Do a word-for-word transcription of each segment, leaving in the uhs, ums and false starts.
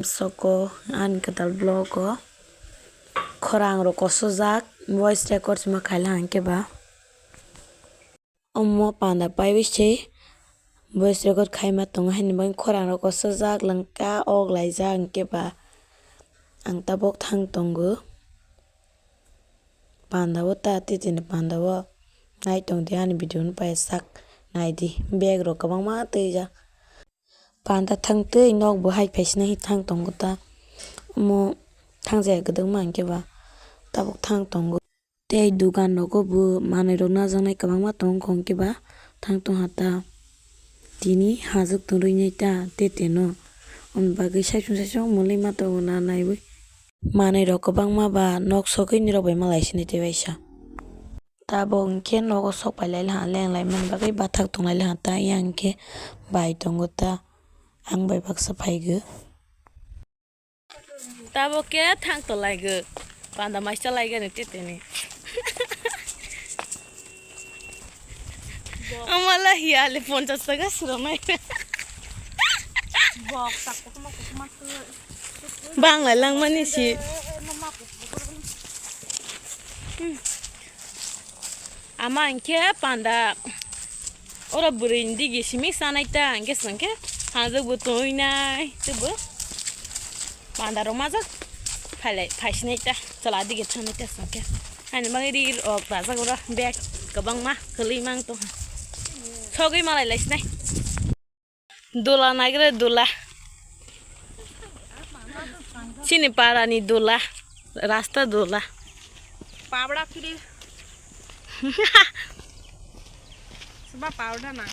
Soko ani kwtal vlog o khorang rok kosojak voice record sima khaila hwnkhe ba. Omo panda paiwi se voice record khaima tongo haini bagwi khorang rok kosojak langka ok laijak hwnkhe ba ang tabok thang tongo. Panda o ta titini panda o nai tong di ani video no pai sak nai di bag rok kwbangma twi jak. Panda thang twi nok bo hai phai sinai thang tongo ta. Omo thang jaya kwdwkma hwnkhe ba tabuk thang tongo. Tei dukan rogo bo manwi rok najaknai kwbangma tongo hwnkhe ba thang tongha ta. Tini hajwk tong rwinai ta tete no. Aboni bagwi saichung saichung mwlwi ma tongo na naiwi. Manwi rok kwbangma ba nok sogwi nirok bai malai sinai tei waisa. Tabuk hwnkhe nogo sok pai lai laha leng lai mani bagwi bathak tong lai laha ta yang khe bai tongo ta ang bai baksa phaigo. Tabuk khe thang tong laigo panda maisa laigani titini. Amala hiya le ponchas taka sromai. Bok tak kotorma kotorma khe. Bang lai langmani si. Ama hwnkhe panda oro bwrwi ni digi simi sanai ta hwnkhe swngkhe hanjak bo tongwi nai tei bo panda rok majak phailai phaisinai ta chwla digi thangnai ta swngkhe haini bagwi ri rok rajak oro bag kwbangma kwlwi mang tongkha sogwi malai laisinai. Dula naigra dula. Chini para ni dula. Rasta dula. Pabda kiri. Seba pabda na.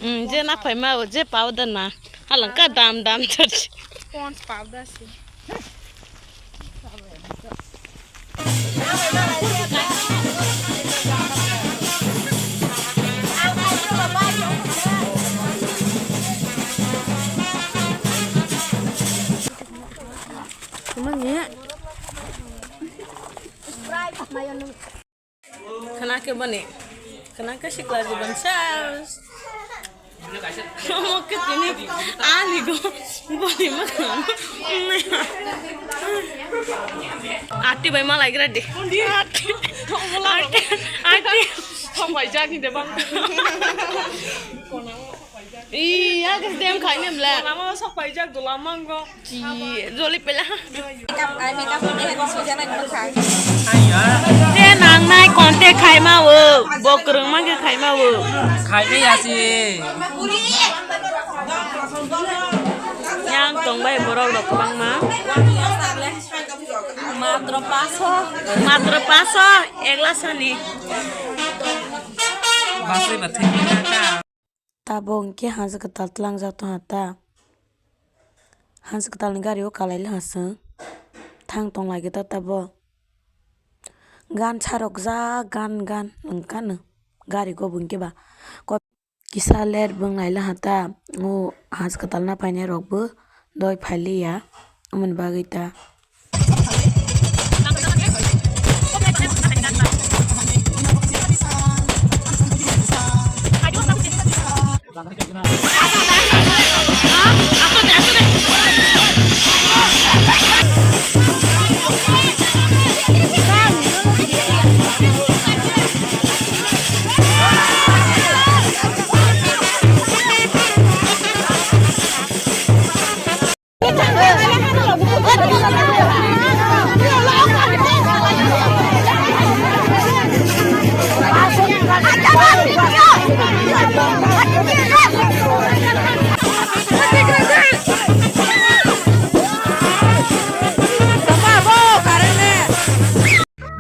Hmm, je na phaima o, je pabda na. Halang ka dam dam church. Sponge pabda si. Khana khe bani. Khana khe sikla jibon sas. Omo khe tini ani go boni ma khana. Ati bai malai gra de. Ati. Ati. Ati. Sok bai jak ni de bang. Iya, khe dem khai nem le. Lama sok pai jak do lama go. Ji, joli pela. Makeup, ai makeup ni hai sujana ni bwkha. Je nangnai contact khaima o, bo kwrwngma khe khaima o. Khaima ya si. Yang tongbai borok rok kwbangma. Matro paso. Matro paso, egla sani. Basai ba thik na ka. Tabuk hwnkhe hansa kwtal tlangjak tongha ta. Hansa kwtalni gari o kalai le hasung. Thang tong lai ta tabuk. Gan sarok jak gan gan wngkha no. Gari o bo hwnkhe ba. Ko-, kisa ler bwnglai laha ta. O hansa kwtal na painai rok bo doi phai liya. Omoni bagwi ta.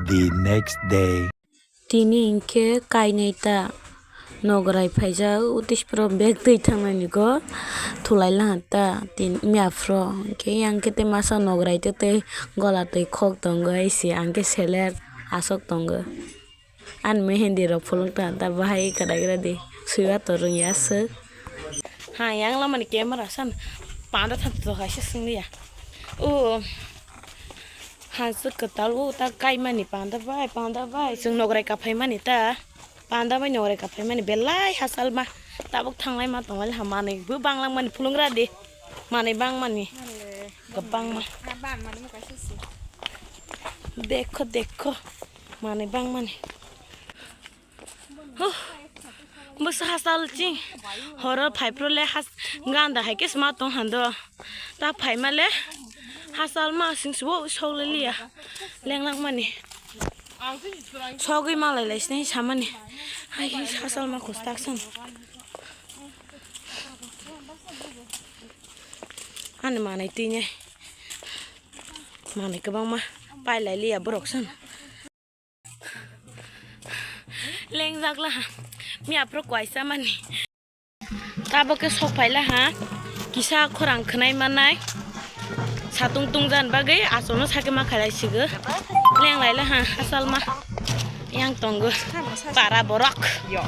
The next day. Tini hinkhe kainwi ta nograi phaijak, o tisipro bag twi thangnaini go thulai laha ta tini miya phro. Hinkhe yang khe tei masa nograi tei tei gola twi khok tongo, hai se ang khe seler aswk tongo. Ani mehendi rok phuluk ta ta bahai kwdai kwdai di swiba to rwngya aswk. Ha yang lamani camera san panda thang to kaisa swngliya. O. Hansa kwtal o ta kaimani panda bai, panda bai. Chwng nograi kaphaimani ta. Panda bai nograi kaphaimani belai hachal ma. Tabuk thanglai ma tonglai ha manwi bo banglang mani phulung ra di. Manwi bang mani. Kwbangma. Dekho, dekho. Manwi bangmani. Huh. Bwsa hachal ching. Horo phaiphru le has ganda hai khe sma tong hando. Ta phaima le hachal ma sing sbo sok le liya. Lenglak mani. Sogwi malai lai sini samani. Hai, hai, hachal ma khostak san. Ani manai twi ne. Manwi kwbangma pailai liya borok san. Lengjak la ha. Miya phuru kwaisa mani. Tabuk khe sok phai la ha. Kisa khorang khwnai manai. Satung tungjan bagwi asono sakhe ma khalai sigo. Lenglai la ha, hachal ma. Yang tongo. Para borok. Yo.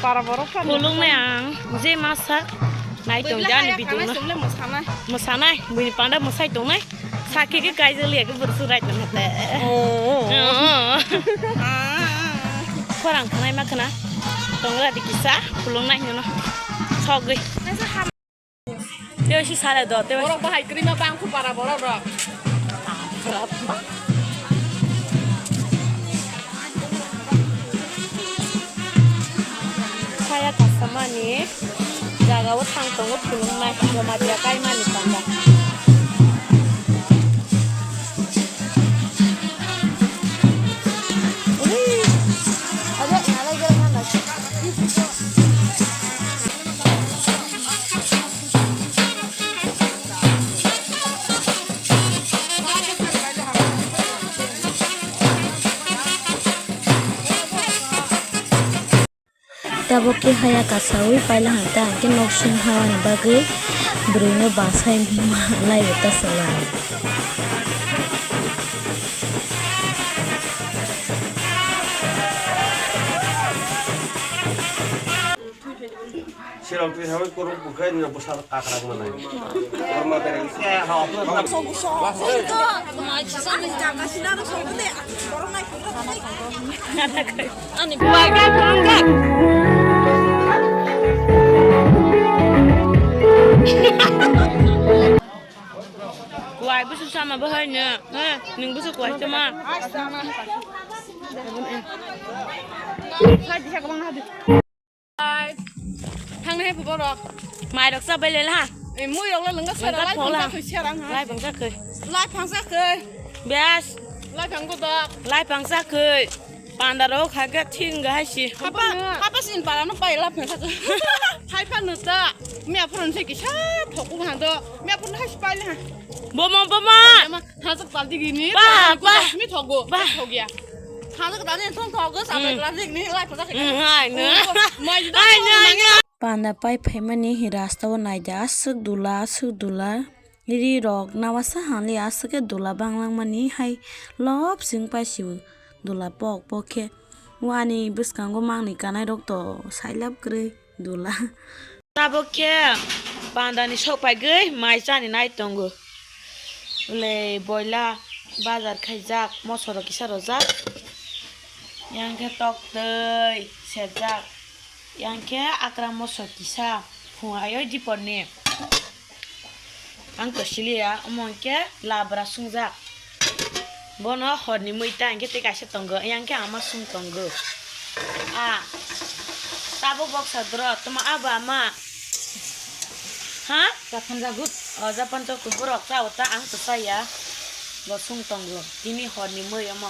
Para borok phano. Khulungnai ang je masa nai tong jani video no. Mosanai, buini panda mosai tongnai. Sakhe khe kaijak liya khe borok surai tong hate. Oh. Oh. Khorang khwnai ma khwna. Tongra di kisa khulungnai hino. Sogwi. Tei si sale do, tei. Borok bahai kwrwi ma bang khu para borok rok. Saya kasamani jaga o thang tongo phulung nai, Jamatia kaimani panda. Tabuk khe haya kasaui paila hwn ta hwnkhe nok song hawani bagwi bwrwino bachai ma laibo ta chwla. Sirok twi thabai kuruk bukhai nino bwsa kakrak manai. Orma bereng se ha. Ani buai ga phunukha. Buai busu sama bahai ne. He, ning busu kuai sama. Hai, bisa kemana hadi? Hai. Thang nai borok. Mai rok sa bai le la. E mui rok la lengga sera lai phang sa khoi sera ha. Lai phang sa khoi. Lai phang sa khoi. Bias. Lai phang ko dok. Lai phang sa khoi. Panda rok ha ga thing ga hai si. Hapa, hapa sin para no pai lai phang sa khoi. Hai pa no ta. Mi apron se ki sa thoku ha do. Mi apron hai si pai le ha. Boma, boma. Hajak tal digi ni. Ba, ba. Mi thogo. Ba. Thogya. Hajak tal ni thong thogo, sampai plastik ni lai plastik. Hmm, hai, no. Mai hai, no, no. Panda pai phaimani hi rasta o naida aswk dula, aswk dula. Ri rok nawasa hanli aswk khe dula banglangmani hai lop sing pai sibo dula pok pok khe. Wani bwskango mangni kanai rok to sailap kwrwi. Dula. Tabuk khe pandani sok paigwi mai chani nai tongo. Ulei boila bazar khaijak, mosorok kisa rojak. Yang khe tok twi serjak. Yang khe akra mosor kisa. Phung ayoi diporni. Ang to siliya, omo hwnkhe labra sungjak. Bono horni mui ta hwnkhe tei kaisa tongo, yang khe ama sung tongo. A, tabuk boksa doro, tamo abo ama. Ha? Japan jagut. O, Japan jagut borok chao ta, ang to chaya. Bo sung tongo. Tini horni mui omo.